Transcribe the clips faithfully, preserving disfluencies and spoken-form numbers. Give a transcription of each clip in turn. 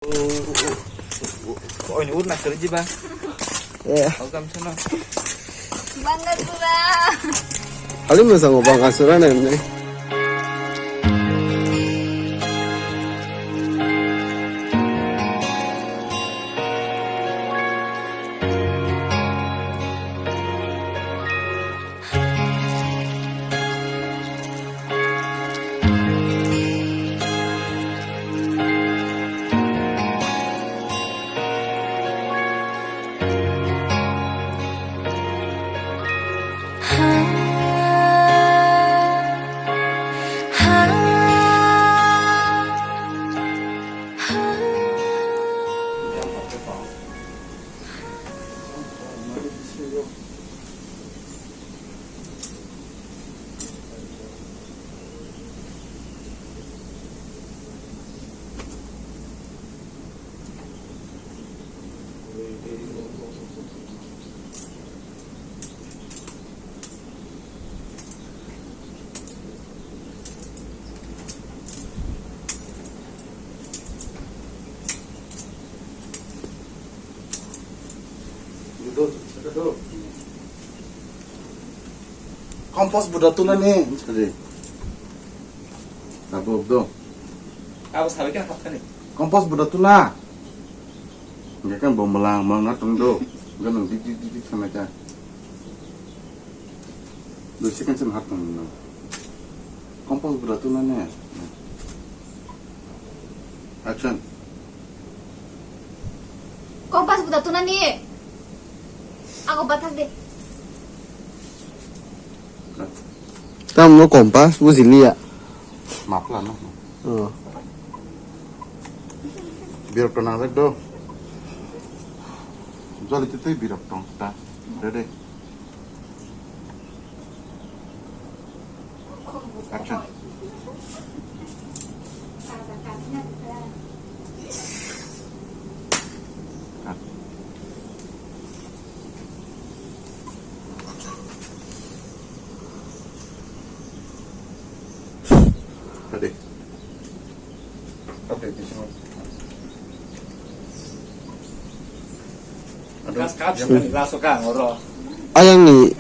Oini ur na kiri jiba. Eh. Welcome to no. Bangal pura. Hali mo sango bang asura na ne. Kompos buda tuna ni. Sadi. Abo do. Abo sabai khe hapkha ni. Kompos buda tuna. Hingke khe bo mwlang mwlang na tong do. Hingke nwng dik dik dik dik thangna kha. Dui second sen hap tong nang. Kompos buda tuna ne. Action. Kompas buda tuna ni. Ako bathak de. Tamo kompas bujiliya. Mapla no. Oh. Birok to nangjak do. Joli twi twi birok tong ta. Ready. Action. Cut. Ready. Update di sini. Aduh, gas cut yang sini, langsung kan, ngoro. Ayang ni.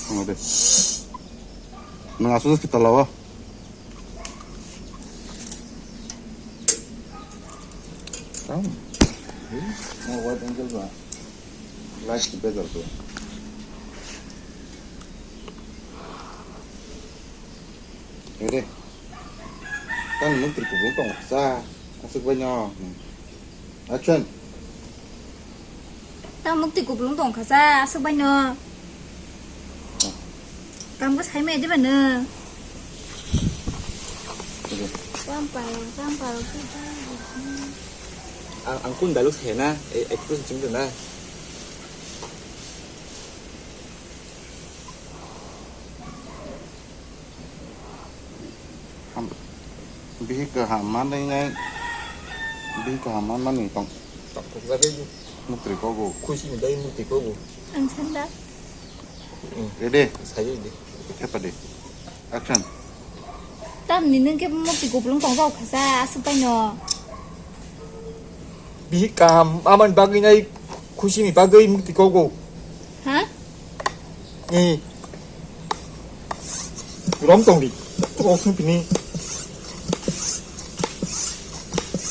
Tunggu deh. Nang asuh kita lawa. Tahu. Mau wide angle ba. Light better tu. Ini. Kan mungkin kubung tong sa. Asuk banyak. Action. Ta mukti kuplung tong kha sa, aswk bai no. Tamo sai mai de ba no. Tamo paro, tamo paro. Ang, ang kun dialogue saya na, eh, actress chim na. Ham-, bihik kaham manwi nai, bihik kaham manmani tong. Tongthokjagwi. Muktrwi kogo. Khuisini dai mukti kogo. Ang sanda. Hmm. Ready? Sayo de. Kepa de. Action. Tamni nung ke mukti kuplung tong jao khasa, aswk bai no. Bihik kaham, amani bagwi nai khusini bagwi mukti kogo. Ha? Ni. Rom tong di. Tok sung pini.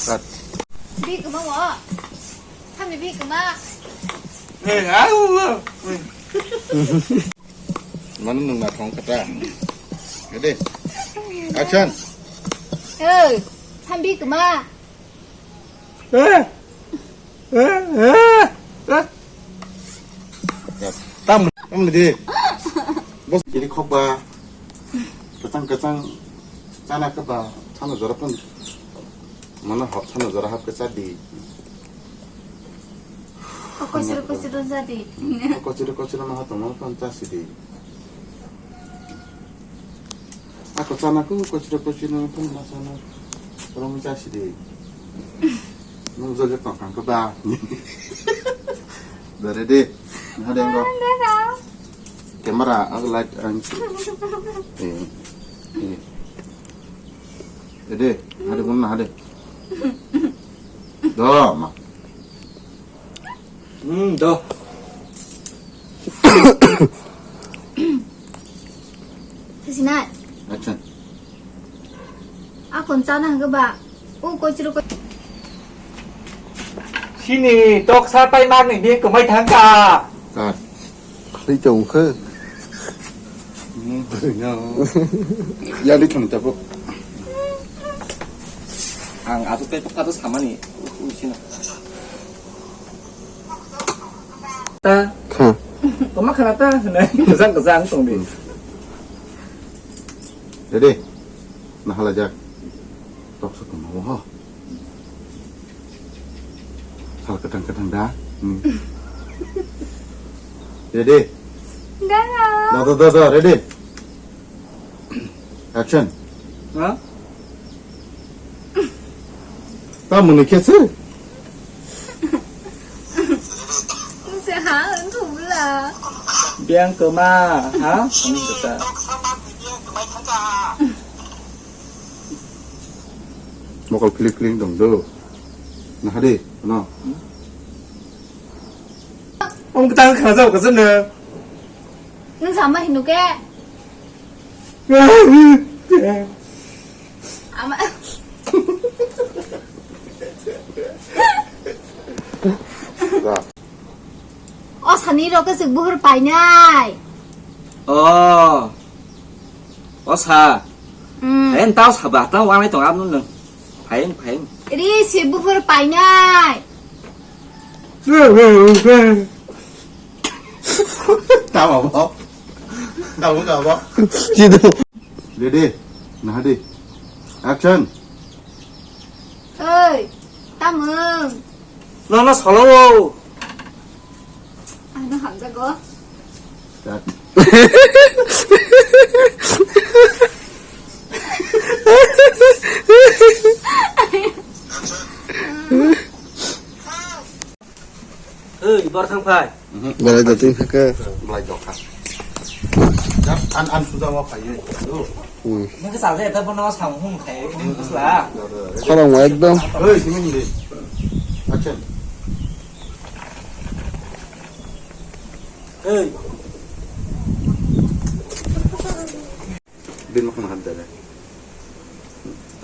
Cut. Bi kema wa. Kami bi kema. Eh, au. Mana nung na thong kata. Gede. Action. Eh, kami bi kema. Eh. Eh, eh, eh. Tam, tam di. Bos kiri khokba. Kacang, kacang. Chana kaba. Chana jora pun. Mana hop chana jora hap ke chadi. Kosiro, kosiro jadi. Kosiro, kosiro ma hato mana pun chasi di. Ako chana ku kochiro kochiro phun ma chana. Rong ja sidi. Nung jole tong kang ko ba. Dare de. Hade ngo. Camera, aku light ang. Eh. Eh. Hade, hade, bunna hade. Do, ma. Hmm, do. Sinai. Action. Akon chana hwnkhe ba. O kochiro ko. Sini toksa pai magni beng kwmai thangka. Kar. Khri chong khe. Hmm, no. Ya di thang tapo. Ang atu tei toksa to samani. Uisina. Ta. Kha. Toma khana ta. Kazang kazang tong di. Ready? Nah, halajak. Tok sa tong ho. Sal katang katang da. Hmm. Ready? Dah. Da da da da, ready. Action. Ha? Tamoni khe se? Nse ha, nthubla. Biang kema, ha? Ani kata. Mokol flick flick dong do. Nah, hadi, no. Ong ketang kena jauh ke sana. Nung sama hindu ke? Ama. O sani rok ke sik buhur painai. Oh. O sa. Hmm. Hai tau sa ba tau wanai tong abnu nung. Phaiyung, phaiyung. Ri si buphur painai. Tamo bo. Tamo ka bo. Chido. Ready. Nah, ready. Action. Oi, tamung. Nono solo. Ano hamjago. Cut. Oi, bor thang phai. Belai da twi phaka. Belai dokha. An, an suda wa phai. Hmm. Nang sa je ta bono sam hum khai, nang kusla. Khorang wa ekdom. Oi, simi hindi. Action. Hey. Bin makan makan dada.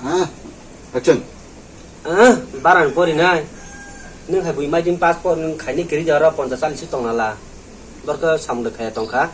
Ah, action. Ah, barang pori nai. Nung hai bui majin passport nung khaini kiri jara ponchas challis tong nala. Borka samde khaya tongkha.